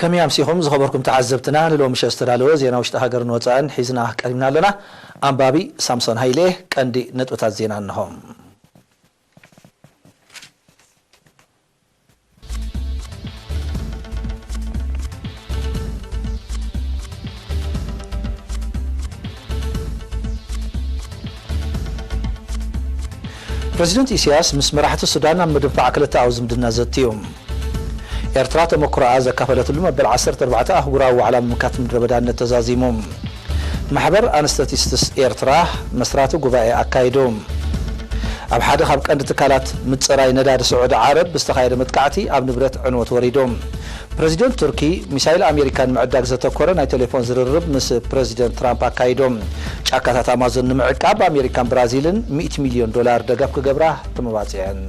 ከመይ ኣምሲኹም ዝኸበርኩም ተዓዘብትና፣ ንሎሚ ምሸት ዝተዳለወ ዜና ውሽጢ ሃገርን ወጻእን ሒዝና ቀሪብና ኣለና። ኣንባቢ ሳምሶን ሃይለ። ቀንዲ ነጥብታት ዜና እንሆ። ፕረዚደንት ኢሳያስ ምስ መራሕቲ ሱዳን ኣብ ምድንፋዕ ክልተኣዊ ዝምድና ዘትዩ። ኤርትራ ተመክሮኣ ዘካፈለትሉ መበል ዓሰርተ ኣርባዕተ ኣህጉራዊ ዋዕላ ምምካት ምድረ በዳነት ተዛዚሙ። ማሕበር ኣነስተቲስትስ ኤርትራ መስራቲ ጉባኤ ኣካይዱ። ኣብ ሓደ ካብ ቀንዲ ትካላት ምጽራይ ነዳዲ ስዑዲ ዓረብ ብዝተኻየደ መጥቃዕቲ ኣብ ንብረት ዕንወት ወሪዱ። ፕረዚደንት ቱርኪ ሚሳይል ኣሜሪካ ንምዕዳግ ዘተኮረ ናይ ቴሌፎን ዝርርብ ምስ ፕረዚደንት ትራምፕ ኣካይዱ። ጫካታት ኣማዞን ንምዕቃብ ኣሜሪካን ብራዚልን ሚእቲ ሚልዮን ዶላር ደገፍ ክገብራ ተመባጺዐን።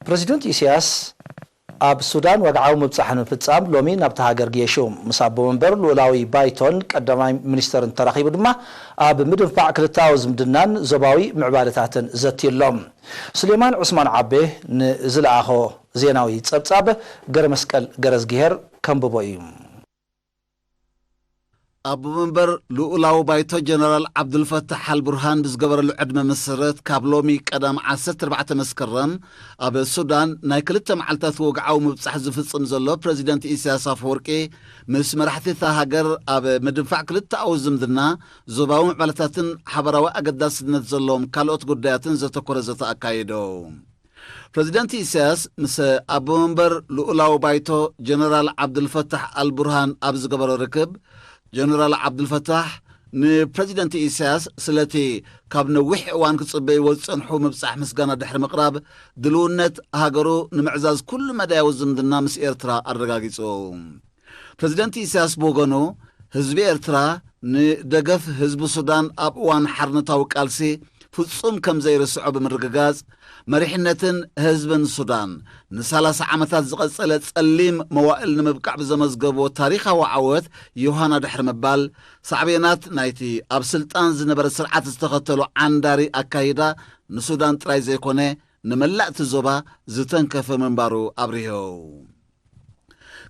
ፕረዚደንት ኢሳያስ ኣብ ሱዳን ወግዓዊ ምብጻሕ ንምፍጻም ሎሚ ናብታ ሃገር ገይሹ። ምስ ኣቦ መንበር ልኡላዊ ባይቶን ቀዳማይ ሚኒስተርን ተራኺቡ ድማ ኣብ ምድንፋዕ ክልተኣዊ ዝምድናን ዞባዊ ምዕባለታትን ዘትዩ ኣሎ። ሱሌማን ዑስማን ዓቤ ንዝለኣኾ ዜናዊ ጸብጻብ ገረመስቀል ገረዝግሄር ከንብቦ እዩ። ኣቦ መንበር ልኡላዊ ባይቶ ጀነራል ዓብዱልፈታሕ ኣልቡርሃን ብዝገበረሉ ዕድመ መሰረት፣ ካብ ሎሚ ቀዳም ዓሰርተ ኣርባዕተ መስከረም ኣብ ሱዳን ናይ ክልተ መዓልታት ወግዓዊ ምብጻሕ ዝፍጽም ዘሎ ፕረዚደንት ኢሳያስ ኣፈወርቂ፣ ምስ መራሕቲ እታ ሃገር ኣብ ምድንፋዕ ክልተኣዊ ዝምድና፣ ዞባዊ ምዕባለታትን ሓበራዊ ኣገዳስነት ዘለዎም ካልኦት ጉዳያትን ዘተኮረ ዘተ ኣካይዱ። ፕረዚደንት ኢሳያስ ምስ ኣቦ መንበር ልኡላዊ ባይቶ ጀነራል ዓብዱልፈታሕ ኣልቡርሃን ኣብ ዝገበሮ ርክብ፣ ጀነራል ዓብዱልፈታሕ ንፕረዚደንት ኢሳያስ ስለቲ ካብ ነዊሕ እዋን ክጽበይዎ ዝጸንሑ ምብጻሕ ምስጋና ድሕሪ ምቕራብ፣ ድልውነት ሃገሩ ንምዕዛዝ ኩሉ መዳያዊ ዝምድና ምስ ኤርትራ ኣረጋጊጹ። ፕረዚደንት ኢሳያስ ብወገኑ፣ ህዝቢ ኤርትራ ንደገፍ ህዝቢ ሱዳን ኣብ እዋን ሓርነታዊ ቃልሲ ፍጹም ከም ዘይርስዖ ብምርግጋጽ፣ መሪሕነትን ህዝብን ሱዳን ንሰላሳ ዓመታት ዝቐጸለ ጸሊም መዋእል ንምብቃዕ ብዘመዝገቦ ታሪኻዊ ዓወት ዮሃና ድሕሪ ምባል፣ ሳዕቤናት ናይቲ ኣብ ስልጣን ዝነበረ ስርዓት ዝተኸተሎ ዓንዳሪ ኣካይዳ ንሱዳን ጥራይ ዘይኮነ፣ ንመላእ እቲ ዞባ ዝተንከፈ ምንባሩ ኣብሪሁ።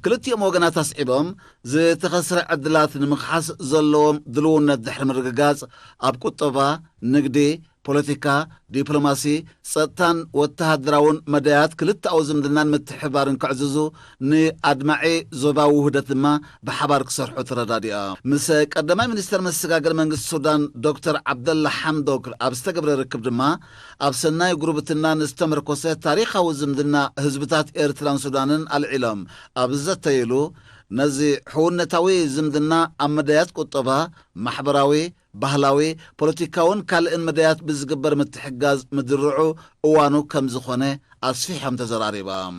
ክልቲኦም ወገናት ኣስዒቦም፣ ዝተኸስረ ዕድላት ንምኽሓስ ዘለዎም ድልውነት ድሕሪ ምርግጋጽ፣ ኣብ ቁጠባ፣ ንግዲ፣ ፖለቲካ፣ ዲፕሎማሲ፣ ጸጥታን ወተሃደራውን መዳያት ክልተኣዊ ዝምድናን ምትሕብባርን ከዕዝዙ፣ ንኣድማዒ ዞባዊ ውህደት ድማ ብሓባር ክሰርሑ ተረዳዲኦም። ምስ ቀዳማይ ሚኒስተር መሰጋገሪ መንግስቲ ሱዳን ዶክተር ዓብደላ ሓምዶክ ኣብ ዝተገብረ ርክብ ድማ፣ ኣብ ሰናይ ጉርብትና ዝተመርኮሰ ታሪኻዊ ዝምድና ህዝብታት ኤርትራን ሱዳንን ኣልዒሎም ኣብ ዝዘተይሉ፣ ነዚ ሕውነታዊ ዝምድና ኣብ መዳያት ቁጠባ፣ ማሕበራዊ፣ ባህላዊ፣ ፖለቲካውን ካልእን መዳያት ብዝግበር ምትሕግጋዝ ምድርዑ እዋኑ ከም ዝኾነ ኣስፊሖም ተዘራሪቦም።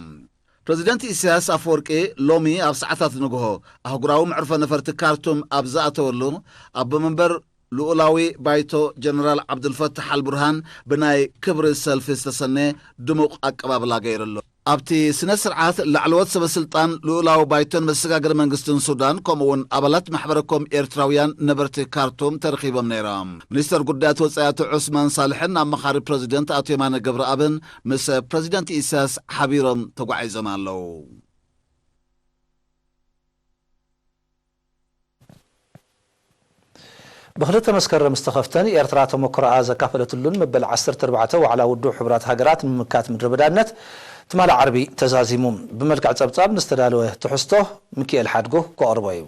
ፕረዚደንት ኢሳያስ ኣፈወርቂ ሎሚ ኣብ ሰዓታት ንግሆ ኣህጉራዊ መዕርፎ ነፈርቲ ካርቱም ኣብ ዝኣተወሉ፣ ኣቦ መንበር ልኡላዊ ባይቶ ጀነራል ዓብዱልፈታሕ ኣልቡርሃን ብናይ ክብሪ ሰልፊ ዝተሰነየ ድሙቕ ኣቀባብላ ገይሩ ኣሎ። ኣብቲ ስነ ስርዓት ላዕለዎት ሰበ ስልጣን ልኡላዊ ባይቶን መሰጋገሪ መንግስትን ሱዳን፣ ከምኡ እውን ኣባላት ማሕበረ ኮም ኤርትራውያን ነበርቲ ካርቱም ተረኺቦም ነይሮም። ሚኒስተር ጉዳያት ወጻኢ ኣቶ ዑስማን ሳልሕን ኣማኻሪ ፕረዚደንት ኣቶ የማነ ገብረኣብን ምስ ፕረዚደንት ኢሳያስ ሓቢሮም ተጓዒዞም ኣለዉ። ብክልተ መስከረም ዝተኸፍተን ኤርትራ ተመክሮኣ ዘካፈለትሉን መበል ዓሰርተ ኣርባዕተ ዋዕላ ውድብ ሕቡራት ሃገራት ንምምካት ምድረ በዳነት ትማሊ ዓርቢ ተዛዚሙ። ብመልክዕ ጸብጻብ ንዝተዳለወ ትሕዝቶ ሚኪኤል ሓድጉ ከቕርቦ እዩ።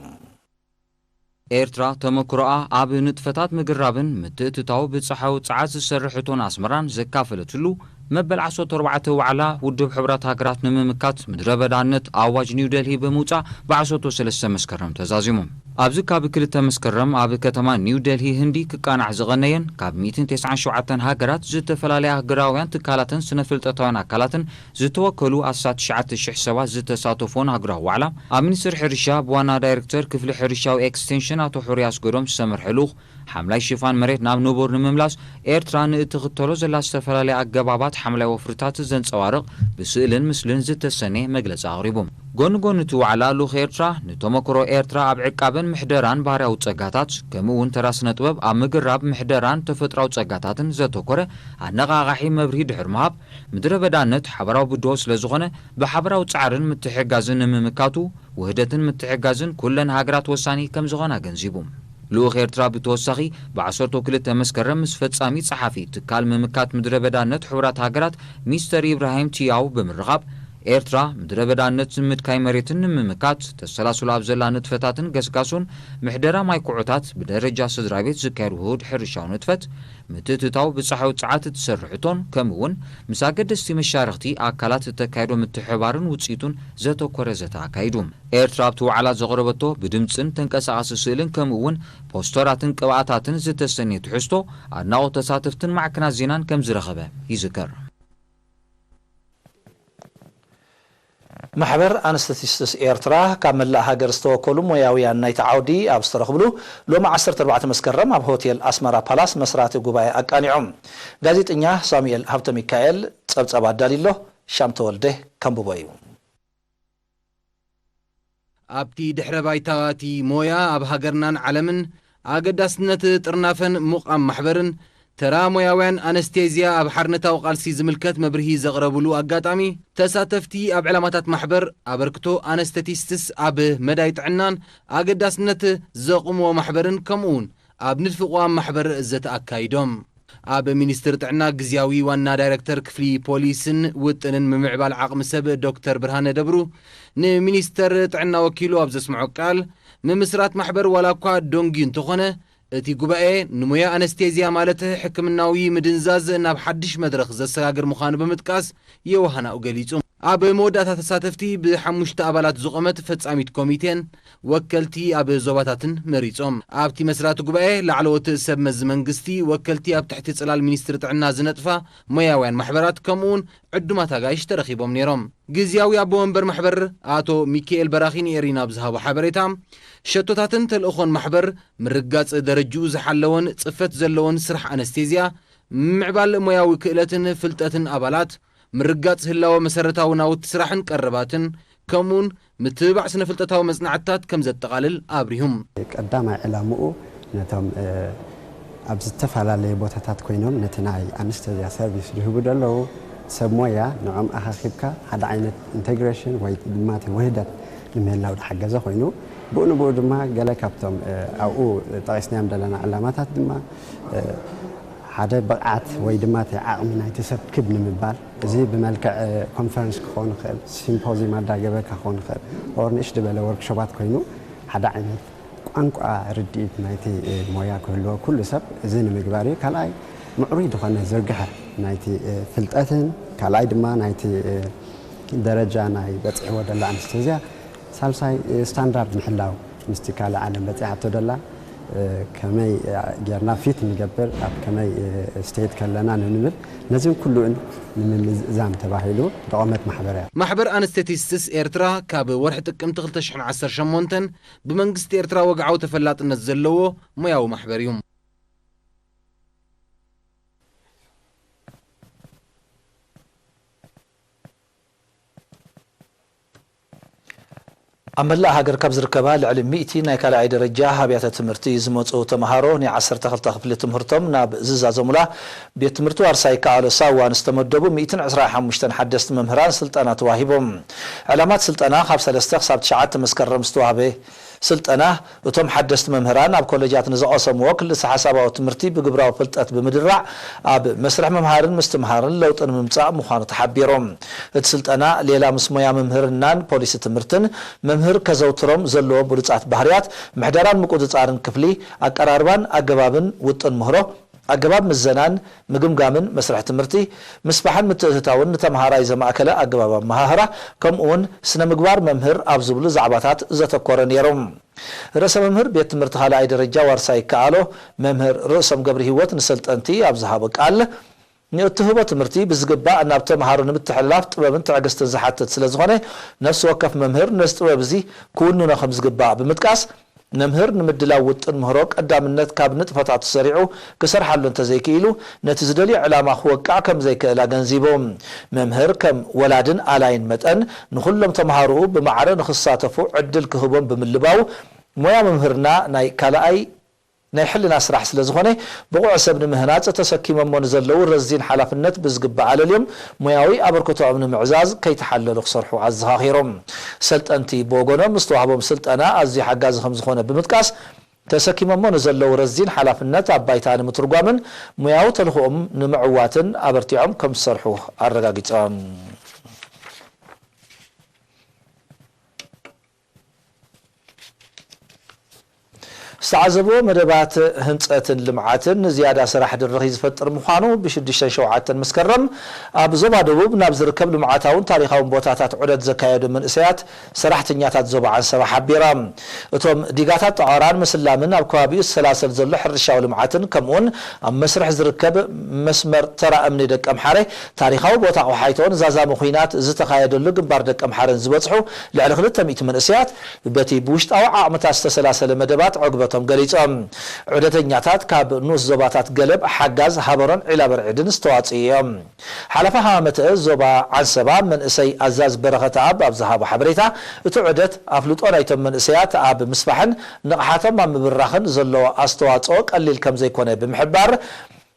ኤርትራ ተመክሮኣ ኣብ ንጥፈታት ምግራብን ምትእትታው ብጸሓዊ ጸዓት ዝሰርሕ እቶን ኣስመራን ዘካፈለትሉ መበል ዓሰርተ ኣርባዕተ ዋዕላ ውድብ ሕቡራት ሃገራት ንምምካት ምድረ በዳነት ኣዋጅ ኒው ደልሂ ብምውጻእ ብዓሰርተ ሰለስተ መስከረም ተዛዚሙ። ኣብዚ ካብ ክልተ መስከረም ኣብ ከተማ ኒው ደልሂ ህንዲ ክቃናዕ ዝቐነየን ካብ ሚእትን ተስዓን ሸውዓተን ሃገራት ዝተፈላለያ ሃገራውያን ትካላትን ስነ ፍልጠታውያን ኣካላትን ዝተወከሉ ኣስታት ትሽዓተ ሽሕ ሰባት ዝተሳተፎን ሃገራዊ ዋዕላ፣ ኣብ ሚኒስትሪ ሕርሻ ብዋና ዳይሬክተር ክፍሊ ሕርሻዊ ኤክስቴንሽን ኣቶ ሕሩይ ኣስገዶም ዝተመርሐ ልኡኽ ሓምላይ ሽፋን መሬት ናብ ንቡር ንምምላስ ኤርትራ ንእትኽተሎ ዘላ ዝተፈላለያ ኣገባባት ሓምላይ ወፍርታት ዘንጸባርቕ ብስእልን ምስልን ዝተሰነየ መግለጺ ኣቕሪቡ። ጎኒ ጎኒ እቲ ዋዕላ፣ ልኡኽ ኤርትራ ንተመክሮ ኤርትራ ኣብ ዕቃበን ምሕደራን ባህርያዊ ጸጋታት፣ ከምኡ እውን ተራ ስነ ጥበብ ኣብ ምግራብ ምሕደራን ተፈጥሮኣዊ ጸጋታትን ዘተኮረ ኣነቓቓሒ መብርሂ ድሕሪ ምሃብ፣ ምድረ በዳነት ሓበራዊ ብድሆ ስለ ዝኾነ፣ ብሓበራዊ ጻዕርን ምትሕግጋዝን ንምምካቱ፣ ውህደትን ምትሕግጋዝን ኩለን ሃገራት ወሳኒ ከም ዝኾነ ኣገንዚቡ። ልኡኽ ኤርትራ ብተወሳኺ፣ ብዓሰርተ ክልተ መስከረም ምስ ፈጻሚ ጸሓፊ ትካል ምምካት ምድረ በዳነት ሕቡራት ሃገራት ሚስተር ኢብራሂም ቲያው ብምርኻብ፣ ኤርትራ ምድረ በዳነት ንምድካይ መሬትን ንምምካት ተሰላስሉ ኣብ ዘላ ንጥፈታትን ገስጋሱን፣ ምሕደራ ማይ ኩዖታት፣ ብደረጃ ስድራ ቤት ዝካየድ ውሁድ ሕርሻዊ ንጥፈት፣ ምትእትታው ብጻሕዊ ጸዓት እትሰርሕ እቶን፣ ከምኡ እውን ምስ ኣገደስቲ መሻርኽቲ ኣካላት እተካየዶ ምትሕብባርን ውጽኢቱን ዘተኮረ ዘተ ኣካይዱ። ኤርትራ ኣብቲ ዋዕላ ዘቕረበቶ ብድምጽን ተንቀሳቓሲ ስእልን፣ ከምኡ እውን ፖስተራትን ቅብኣታትን ዝተሰነየ ትሕዝቶ፣ ኣድናቖት ተሳተፍትን ማዕከናት ዜናን ከም ዝረኸበ ይዝከር። ማሕበር ኣነስተቲስትስ ኤርትራ ካብ መላእ ሃገር ዝተወከሉ ሞያውያን ናይቲ ዓውዲ ኣብ ዝተረኽብሉ፣ ሎሚ ዓሰርተ ኣርባዕተ መስከረም ኣብ ሆቴል ኣስመራ ፓላስ መስራቲ ጉባኤ ኣቃኒዖም። ጋዜጠኛ ሳሙኤል ሃብተ ሚካኤል ጸብጸብ ኣዳልዩ ኣሎ፣ ሻም ተወልደ ከንብቦ እዩ። ኣብቲ ድሕረ ባይታ እቲ ሞያ ኣብ ሃገርናን ዓለምን ኣገዳስነት ጥርናፈን ምቋም ማሕበርን ተራ ሞያውያን ኣነስቴዝያ ኣብ ሓርነታዊ ቃልሲ ዝምልከት መብርሂ ዘቕረብሉ ኣጋጣሚ፣ ተሳተፍቲ ኣብ ዕላማታት ማሕበር፣ ኣበርክቶ ኣነስተቲስትስ ኣብ መዳይ ጥዕናን ኣገዳስነት ዘቑምዎ ማሕበርን ከምኡውን ኣብ ንድፊ ቅዋም ማሕበር ዘተ ኣካይዶም። ኣብ ሚኒስትሪ ጥዕና ግዝያዊ ዋና ዳይሬክተር ክፍሊ ፖሊስን ውጥንን ምምዕባል ዓቕሚ ሰብ ዶክተር ብርሃነ ደብሩ፣ ንሚኒስተር ጥዕና ወኪሉ ኣብ ዘስምዖ ቃል፣ ምምስራት ማሕበር ዋላ እኳ ደንጉዩ እንተኾነ፣ እቲ ጉባኤ ንሞያ ኣነስቴዝያ ማለት ሕክምናዊ ምድንዛዝ ናብ ሓድሽ መድረኽ ዘሰጋግር ምዃኑ ብምጥቃስ፣ የውሃናኡ ገሊጹ። ኣብ መወዳእታ ተሳተፍቲ ብሓሙሽተ ኣባላት ዝቖመት ፈጻሚት ኮሚቴን ወከልቲ ኣብ ዞባታትን መሪጾም። ኣብቲ መስራቲ ጉባኤ ላዕለዎት ሰብ መዚ መንግስቲ፣ ወከልቲ ኣብ ትሕቲ ጽላል ሚኒስትሪ ጥዕና ዝነጥፋ ሞያውያን ማሕበራት፣ ከምኡውን ዕዱማት ኣጋይሽ ተረኺቦም ነይሮም። ግዝያዊ ኣቦ መንበር ማሕበር ኣቶ ሚካኤል በራኺ ንኤሪና ኣብ ዝሃቦ ሓበሬታ፣ ሸቶታትን ተልእኾን ማሕበር ምርጋጽ ደረጅኡ ዝሓለወን ጽፈት ዘለዎን ስራሕ ኣነስቴዝያ፣ ምምዕባል ሞያዊ ክእለትን ፍልጠትን ኣባላት፣ ምርጋጽ ህላወ መሰረታዊ ናውቲ ስራሕን ቀረባትን፣ ከምኡውን ምትብባዕ ስነ-ፍልጠታዊ መጽናዕትታት ከም ዘጠቓልል ኣብሪሁም። ቀዳማይ ዕላምኡ ነቶም፣ እ፣ ኣብ ዝተፈላለየ ቦታታት ኮይኖም ነቲ ናይ ኣነስቴዝያ ሰርቪስ ዝህቡ ዘለዉ ሰብ ሞያ፣ ንዖም ኣኻኺብካ ሓደ ዓይነት ኢንተግሬሽን ወይ ድማ እቲ ውህደት ንምህላው ዝሓገዘ ኮይኑ፣ ብኡ ንብኡ ድማ ገለ ካብቶም፣ እ፣ ኣብኡ ጠቒስናዮም ዘለና ዕላማታት ድማ፣ እ፣ ሓደ ብቕዓት ወይ ድማ እቲ ዓቕሚ ናይቲ ሰብ ክብ ንምባል፣ እዚ ብመልክዕ፣ እ፣ ኮንፈረንስ ክኸውን ይኽእል፣ ሲምፖዚየም ኣዳገበ ክኸውን ይኽእል፣ ኦር ንእሽ ዝበለ ወርክሾፓት ኮይኑ ሓደ ዓይነት ቋንቋ ርድኢት ናይቲ፣ እ፣ ሞያ ክህልዎ ኩሉ ሰብ እዚ ንምግባር እዩ። ካልኣይ ምዕሩይ ዝኾነ ዝርግሐ ናይቲ፣ እ፣ ፍልጠትን ካልኣይ ድማ ናይቲ፣ እ፣ ደረጃ ናይ በፂሕዎ ደላ ኣነስቴዝያ፣ ሳልሳይ፣ እ፣ ስታንዳርድ ምሕላው ምስቲ ካልእ ዓለም በፂሓቶ ደላ፣ እ፣ ከመይ፣ እ፣ ጌርና ፊት ንገብር፣ ኣብ ከመይ፣ እ፣ ስቴት ከለና ንንብል፣ ነዚን ኩሉን ንምምዝዛም ተባሂሉ ዝቖመት ማሕበር እያ። ማሕበር ኣነስቴቲስትስ ኤርትራ ካብ ወርሒ ጥቅምቲ ክልተ ሽሕን ዓሰርተ ሸሞንተን ብመንግስቲ ኤርትራ ወግዓዊ ተፈላጥነት ዘለዎ ሞያዊ ማሕበር እዩ። ኣብ መላእ ሃገር ካብ ዝርከባ ልዕሊ ሚእቲ ናይ ካልኣይ ደረጃ ኣብያተ ትምህርቲ ዝመጹ ተምሃሮ ናይ ዓሰርተ ክልተ ክፍሊ ትምህርቶም ናብ ዝዛዘሙላ ቤት ትምህርቲ ዋርሳይ ከኣሎ ሳዋ ንዝተመደቡ ሚእትን ዕስራን ሓሙሽተን ሓደስቲ መምህራን ስልጠና ተዋሂቦም። ዕላማት ስልጠና ካብ ሰለስተ ክሳብ ትሽዓተ መስከረም ዝተዋህበ ስልጠና፣ እቶም ሓደስቲ መምህራን ኣብ ኮለጃት ንዝቐሰምዎ ክልሰ ሓሳባዊ ትምህርቲ ብግብራዊ ፍልጠት ብምድራዕ፣ ኣብ መስርሕ ምምሃርን ምስትምሃርን ለውጢ ንምምጻእ ምዃኑ ተሓቢሮም። እቲ ስልጠና፣ ሌላ ምስ ሞያ ምምህርናን ፖሊሲ ትምህርትን፣ መምህር ከዘውትሮም ዘለዎ ብሉጻት ባህርያት፣ ምሕደራን ምቁጽጻርን ክፍሊ፣ ኣቀራርባን ኣገባብን ውጥን ምህሮ፣ ኣገባብ ምዘናን ምግምጋምን መስርሕ ትምህርቲ፣ ምስፋሕን ምትእትታውን ንተምሃራይ ዘማእከለ ኣገባብ ኣመሃህራ፣ ከምኡውን ስነ ምግባር መምህር ኣብ ዝብሉ ዛዕባታት ዘተኮረ ነይሮም። ርእሰ መምህር ቤት ትምህርቲ ካልኣይ ደረጃ ዋርሳይ ይከኣሎ መምህር ርእሶም ገብረሂወት ንሰልጠንቲ ኣብ ዝሃቦ ቃል፣ ንእትህቦ ትምህርቲ ብዝግባእ ናብ ተምሃሮ ንምትሕልላፍ ጥበብን ትዕግስትን ዝሓትት ስለ ዝኾነ፣ ነፍሲ ወከፍ መምህር ነዚ ጥበብ እዚ ክውንኖ ከም ዝግባእ ብምጥቃስ፣ መምህር ንምድላው ውጥን ምህሮ ቀዳምነት ካብ ንጥፈታቱ ሰሪዑ ክሰርሓሉ እንተዘይክኢሉ፣ ነቲ ዝደልዮ ዕላማ ክወቅዕ ከም ዘይክእል ኣገንዚቡ። መምህር ከም ወላድን ኣላይን መጠን፣ ንኹሎም ተምሃሮኡ ብማዕረ ንኽሳተፉ ዕድል ክህቦም ብምልባው፣ ሞያ ምምህርና ናይ ካልኣይ ናይ ሕልና ስራሕ ስለ ዝኾነ፣ ብቑዕ ሰብ ንምህናጽ ተሰኪሞሞ ንዘለዉ ረዚን ሓላፍነት ብዝግባእ ኣለልዮም፣ ሞያዊ ኣበርክቶኦም ንምዕዛዝ ከይተሓለሉ ክሰርሑ ኣዘኻኺሮም። ሰልጠንቲ ብወገኖም፣ ዝተዋህቦም ስልጠና ኣዝዩ ሓጋዚ ከም ዝኾነ ብምጥቃስ፣ ተሰኪሞሞ ንዘለዉ ረዚን ሓላፍነት ኣብ ባይታ ንምትርጓምን ሞያዊ ተልእኾኦም ንምዕዋትን ኣበርቲዖም ከም ዝሰርሑ ኣረጋጊጾም። ዝተዓዘብዎ መደባት ህንጸትን ልምዓትን ንዝያዳ ስራሕ ድርኺ ዝፈጥር ምዃኑ ብሽዱሽተን ሸውዓተን መስከረም ኣብ ዞባ ደቡብ ናብ ዝርከብ ልምዓታውን ታሪኻውን ቦታታት ዑደት ዘካየዱ መንእሰያት ሰራሕተኛታት ዞባ ዓንሰባ ሓቢሮም። እቶም ዲጋታት ጠቐራን ምስላምን ኣብ ከባቢኡ ዝሰላሰል ዘሎ ሕርሻዊ ልምዓትን ከምኡውን ኣብ መስርሕ ዝርከብ መስመር ተራ እምኒ ደቀምሓረ ታሪኻዊ ቦታ ቆሓይቶን ዛዛሚ ኲናት ዝተኻየደሉ ግንባር ደቀምሓረን ዝበጽሑ ልዕሊ ክልተ ሚእቲ መንእሰያት በቲ ብውሽጣዊ ዓቕምታት ዝተሰላሰለ መደባት ዕግበቶም ገሊጾም። ዑደተኛታት ካብ ንኡስ ዞባታት ገለብ፣ ሓጋዝ፣ ሃበሮን ዒላበርዕድን ዝተዋጽኡ እዮም። ሓላፊ ሃማመተ ዞባ ዓንሰባ መንእሰይ ኣዛዝ በረኸተኣብ ኣብ ዝሃቦ ሓበሬታ፣ እቲ ዑደት ኣፍልጦ ናይቶም መንእሰያት ኣብ ምስፋሕን ንቕሓቶም ኣብ ምብራኽን ዘለዎ ኣስተዋጽኦ ቀሊል ከም ዘይኮነ ብምሕባር፣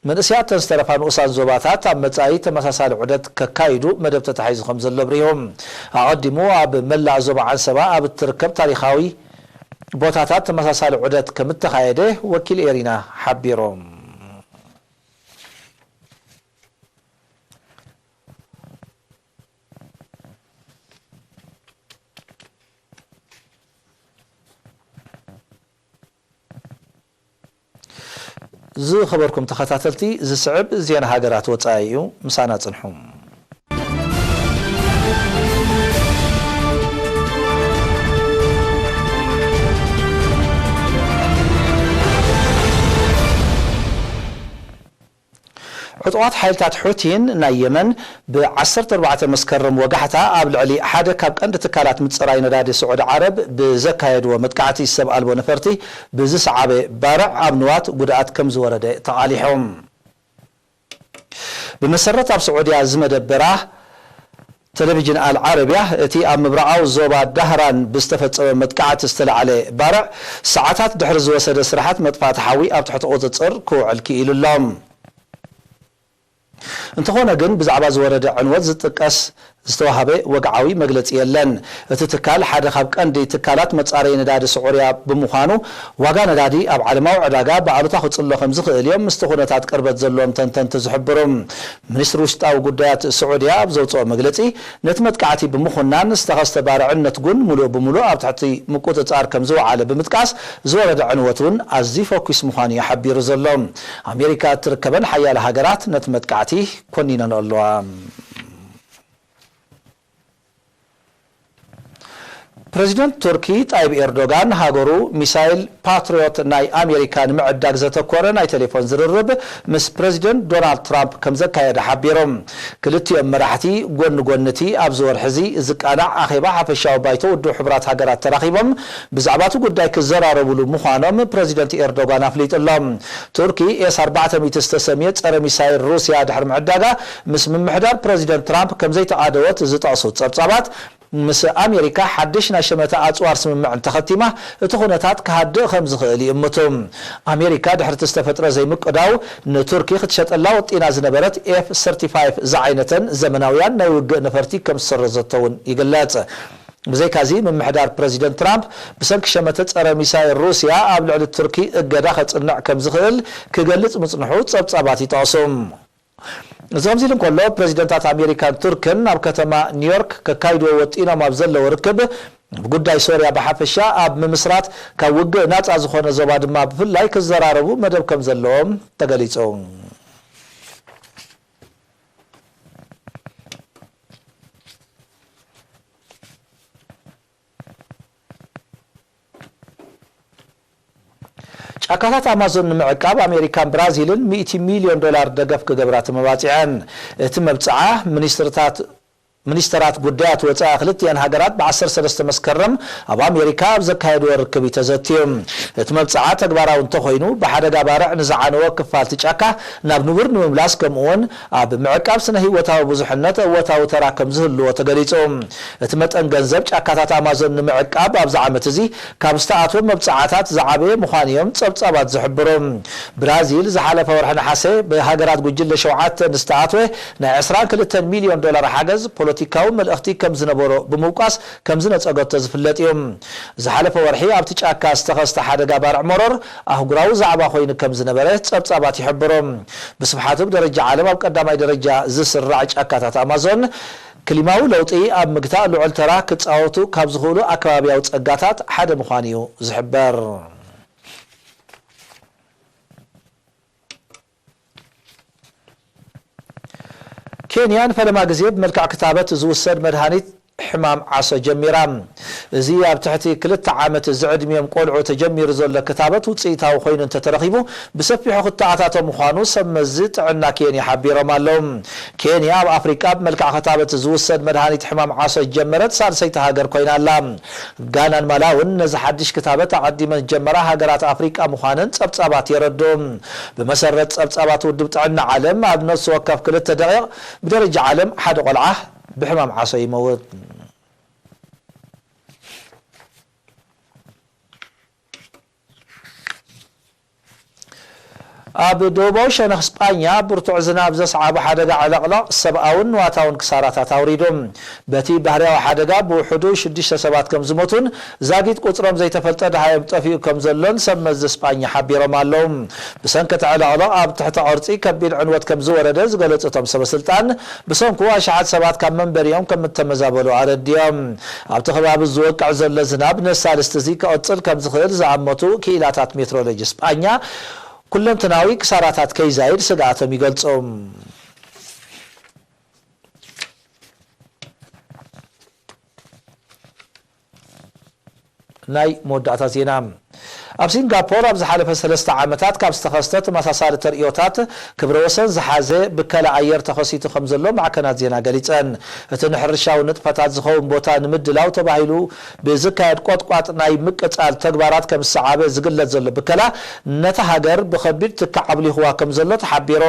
መንእሰያት እተን ዝተረፋ ንኡሳን ዞባታት ኣብ መጻኢ ተመሳሳሊ ዑደት ከካይዱ መደብ ተታሒዙ ከም ዘሎ ኣብሪሁ። ኣቐዲሙ ኣብ መላእ ዞባ ዓንሰባ ኣብ እትርከብ ታሪኻዊ ቦታታት ተመሳሳሊ ዑደት ከም እተኻየደ ወኪል ኤሪና ሓቢሩ። ዝኸበርኩም ተኸታተልቲ፣ ዝስዕብ ዜና ሃገራት ወጻኢ እዩ። ምሳና ጽንሑ። ዕጡቓት ሓይልታት ሑቲን ናይ የመን ብ ዓሰርተ ኣርባዕተ መስከረም ወጋሕታ ኣብ ልዕሊ ሓደ ካብ ቀንዲ ትካላት ምጽራይ ነዳዲ ስዑዲ ዓረብ ብዘካየድዎ መጥቃዕቲ ሰብ ኣልቦ ነፈርቲ ብዝሰዓበ ባርዕ ኣብ ንዋት ጉድኣት ከም ዝወረደ ተቓሊሖም። ብመሰረት ኣብ ስዑድያ ዝመደበራ ቴሌቪዥን ኣል ዓረብያ፣ እቲ ኣብ ምብራቓዊ ዞባ ዳህራን ብዝተፈጸመ መጥቃዕቲ ዝተላዕለ ባርዕ፣ ሰዓታት ድሕሪ ዝወሰደ ስራሓት መጥፋእቲ ሓዊ ኣብ ትሕቲ ቁጽጽር ክውዕል ክኢሉ ኣሎ። እንተኾነ ግን፣ ብዛዕባ ዝወረደ ዕንወት ዝጥቀስ ዝተዋህበ ወግዓዊ መግለጺ የለን። እቲ ትካል ሓደ ካብ ቀንዲ ትካላት መጻረዪ ነዳዲ ስዑድያ ብምዃኑ፣ ዋጋ ነዳዲ ኣብ ዓለማዊ ዕዳጋ ብኣሉታ ክጽሎ ከም ዝኽእል እዮም ምስቲ ኩነታት ቅርበት ዘለዎም ተንተንቲ ዝሕብሩ። ሚኒስትሪ ውሽጣዊ ጉዳያት ስዑድያ ኣብ ዘውጽኦ መግለጺ፣ ነቲ መጥቃዕቲ ብምኹናን ዝተኸስተ ባርዕነት ግን ምሉእ ብምሉእ ኣብ ትሕቲ ምቁጽጻር ከም ዝወዓለ ብምጥቃስ፣ ዝወረደ ዕንወት እውን ኣዝዩ ፈኲስ ምዃኑ እዩ ሓቢሩ ዘሎ። ኣሜሪካ እትርከበን ሓያለ ሃገራት ነቲ መጥቃዕቲ ኮኒነንኦ ኣለዋ። ፕረዚደንት ቱርኪ ጣይብ ኤርዶጋን፣ ሃገሩ ሚሳይል ፓትሪዮት ናይ ኣሜሪካ ንምዕዳግ ዘተኮረ ናይ ቴሌፎን ዝርርብ ምስ ፕረዚደንት ዶናልድ ትራምፕ ከም ዘካየደ ሓቢሮም። ክልቲኦም መራሕቲ፣ ጎኒ ጎኒ እቲ ኣብዚ ወርሒ እዚ ዝቃላዕ ኣኼባ ሓፈሻዊ ባይቶ ውድብ ሕቡራት ሃገራት ተራኺቦም ብዛዕባ እቲ ጉዳይ ክዘራረቡሉ ምዃኖም ፕረዚደንት ኤርዶጋን ኣፍሊጡ ኣሎ። ቱርኪ ኤስ ኣርባዕተ ሚእቲ ዝተሰምየ ጸረ ሚሳይል ሩስያ ድሕሪ ምዕዳጋ፣ ምስ ምምሕዳር ፕረዚደንት ትራምፕ ከም ዘይተቓደወት ዝጠቕሱ ጸብጻባት፣ ምስ ኣሜሪካ ሓድሽ ናይ ሸመተ ኣጽዋር ስምምዕ እንተኸቲማ፣ እቲ ኩነታት ክሃድእ ከም ዝኽእል ይእምቱ። ኣሜሪካ ድሕርቲ ዝተፈጥረ ዘይምቅዳው፣ ንቱርኪ ክትሸጠላ ወጢና ዝነበረት ኤፍ ሰርቲፋይቭ ዝዓይነተን ዘመናውያን ናይ ውግእ ነፈርቲ ከም ዝሰረዘቶ እውን ይግለጽ። ብዘይካዚ፣ ምምሕዳር ፕረዚደንት ትራምፕ ብሰንኪ ሸመተ ጸረ ሚሳይል ሩስያ ኣብ ልዕሊ ቱርኪ እገዳ ከጽንዕ ከም ዝኽእል ክገልጽ ምጽንሑ ጸብጻባት ይጠቕሱ። እዚ ከምዚ ኢሉ እንከሎ፣ ፕረዚደንታት ኣሜሪካን ቱርክን ኣብ ከተማ ኒውዮርክ ከካይድዎ ወጢኖም ኣብ ዘለዉ ርክብ፣ ብጉዳይ ሶርያ ብሓፈሻ፣ ኣብ ምምስራት ካብ ውግእ ናጻ ዝኾነ ዞባ ድማ ብፍላይ ክዘራረቡ መደብ ከም ዘለዎም ተገሊጹ። ጫካታት ኣማዞን ንምዕቃብ ኣሜሪካን ብራዚልን ሚእቲ ሚልዮን ዶላር ደገፍ ክገብራ ተመባጺዐን። እቲ መብጽዓ ሚኒስትርታት ሚኒስተራት ጉዳያት ወጻኢ ክልቲኣን ሃገራት ብ ዓሰርተ ሰለስተ መስከረም ኣብ ኣሜሪካ ኣብ ዘካየድዎ ርክብ እዩ ተዘትዩ። እቲ መብጽዓ ተግባራዊ እንተኾይኑ፣ ብሓደጋ ባርዕ ንዝዓነወ ክፋል እቲ ጫካ ናብ ንቡር ንምምላስ፣ ከምኡውን ኣብ ምዕቃብ ስነ ህይወታዊ ብዙሕነት እወታዊ ተራ ከም ዝህልዎ ተገሊጹ። እቲ መጠን ገንዘብ ጫካታት ኣማዞን ንምዕቃብ ኣብዚ ዓመት እዚ ካብ ዝተኣትወ መብጽዓታት ዝዓበየ ምዃኑ እዮም ጸብጻባት ዝሕብሩ። ብራዚል ዝሓለፈ ወርሒ ነሓሰ ብሃገራት ጉጅለ ሸውዓተ ንዝተኣትወ ናይ ዕስራን ክልተን ሚልዮን ዶላር ሓገዝ ፖለቲካዊ መልእኽቲ ከም ዝነበሮ ብምውቃስ ከም ዝነጸገቶ ዝፍለጥ እዩ። ዝሓለፈ ወርሒ ኣብቲ ጫካ ዝተኸስተ ሓደጋ ባርዕ መሮር ኣህጉራዊ ዛዕባ ኮይኑ ከም ዝነበረ ጸብጻባት ይሕብሩ። ብስፍሓቱ ብደረጃ ዓለም ኣብ ቀዳማይ ደረጃ ዝስራዕ ጫካታት ኣማዞን ክሊማዊ ለውጢ ኣብ ምግታእ ልዑል ተራ ክጻወቱ ካብ ዝኽእሉ ኣከባቢያዊ ጸጋታት ሓደ ምዃኑ እዩ ዝሕበር። ኬንያ ንፈለማ ግዜ ብመልክዕ ክታበት ዝውሰድ መድሃኒት ሕማም ዓሶ ጀሚራ። እዚ ኣብ ትሕቲ ክልተ ዓመት ዝዕድሚኦም ቆልዑ ተጀሚሩ ዘሎ ክታበት ውጽኢታዊ ኮይኑ እንተተረኺቡ፣ ብሰፊሑ ክተኣታቶ ምዃኑ ሰብ መዚ ጥዕና ኬንያ ሓቢሮም ኣለዉ። ኬንያ ኣብ ኣፍሪቃ ብመልክዕ ክታበት ዝውሰድ መድሃኒት ሕማም ዓሶ ዝጀመረት ሳልሰይቲ ሃገር ኮይና ኣላ። ጋናን ማላውን ነዚ ሓድሽ ክታበት ኣቐዲመን ዝጀመራ ሃገራት ኣፍሪቃ ምዃነን ጸብጻባት የረድኡ። ብመሰረት ጸብጻባት ውድብ ጥዕና ዓለም፣ ኣብ ነፍሲ ወከፍ ክልተ ደቂቕ ብደረጃ ዓለም ሓደ ቆልዓ ብሕማም ዓሶ ይመውት። ኣብ ደቡባዊ ሸነኽ ስጳኛ ብርቱዕ ዝናብ ዘስዓቦ ሓደጋ ዕለቕለቕ ሰብኣውን ንዋታውን ክሳራታት ኣውሪዱ። በቲ ባህርያዊ ሓደጋ ብውሕዱ ሽዱሽተ ሰባት ከም ዝሞቱን ዛጊት ቁጽሮም ዘይተፈልጠ ደሃዮም ጠፊኡ ከም ዘሎን ሰብ መዚ ስጳኛ ሓቢሮም ኣለዉ። ብሰንኪ እቲ ዕለቕለቕ ኣብ ትሕተ ቅርጺ ከቢድ ዕንወት ከም ዝወረደ ዝገለጹ እቶም ሰበ ስልጣን፣ ብሰንኩ ኣሽሓት ሰባት ካብ መንበሪኦም ከም እተመዛበሉ ኣረዲኦም። ኣብቲ ከባቢ ዝወቅዕ ዘሎ ዝናብ ነሳልስቲ እዚ ክቕጽል ከም ዝኽእል ዝኣመቱ ክኢላታት ሜትሮሎጂ ስጳኛ፣ ኩለንትናዊ ክሳራታት ከይዛይድ ስግኣቶም ይገልጹ። ናይ መወዳእታ ዜና። ኣብ ሲንጋፖር ኣብ ዝሓለፈ ሰለስተ ዓመታት ካብ ዝተኸስተ ተመሳሳሊ ተርእዮታት ክብረ ወሰን ዝሓዘ ብከላ ኣየር ተኸሲቱ ከም ዘሎ ማዕከናት ዜና ገሊጸን። እቲ ንሕርሻዊ ንጥፈታት ዝኸውን ቦታ ንምድላው ተባሂሉ ብዝካየድ ቆጥቋጥ ናይ ምቅጻል ተግባራት ከም ዝሰዓበ ዝግለጽ ዘሎ ብከላ፣ ነታ ሃገር ብኸቢድ ትካዕ ኣብሊኽዋ ከም ዘሎ ተሓቢሩ።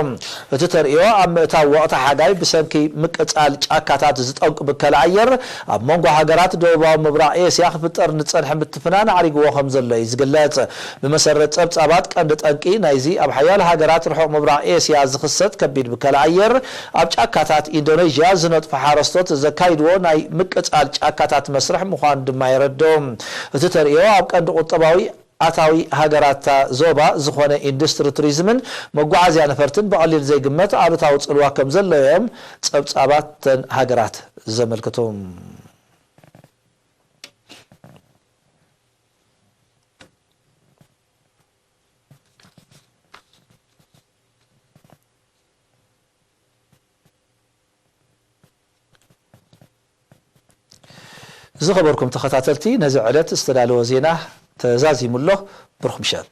እቲ ተርእዮ ኣብ ምእታው ወቕቲ ሓጋይ ብሰንኪ ምቅጻል ጫካታት ዝጠንቁ ብከላ ኣየር ኣብ መንጎ ሃገራት ደቡባዊ ምብራቕ ኤስያ ክፍጠር ንጸንሐ ምትፍናን ኣዕሪግዎ ከም ዘሎ እዩ ዝግለጽ። ብመሰረት ጸብጻባት፣ ቀንዲ ጠንቂ ናይዚ ኣብ ሓያሎ ሃገራት ርሑቕ ምብራቕ ኤስያ ዝኽሰት ከቢድ ብከላ ኣየር፣ ኣብ ጫካታት ኢንዶኔዥያ ዝነጥፉ ሓረስቶት ዘካይድዎ ናይ ምቅጻል ጫካታት መስርሕ ምዃኑ ድማ የረድኡ። እቲ ተርእዮ ኣብ ቀንዲ ቁጠባዊ ኣታዊ ሃገራታ ዞባ ዝኾነ ኢንዱስትሪ ቱሪዝምን መጓዓዝያ ነፈርትን ብቐሊል ዘይግመት ኣሉታዊ ጽልዋ ከም ዘለዎ እዮም ጸብጻባት ተን ሃገራት ዘመልክቱ። ዝኸበርኩም ተኸታተልቲ፣ ነዚ ዕለት ዝተዳለወ ዜና ተዛዚሙ ኣሎ። ብሩኽ ምሸት።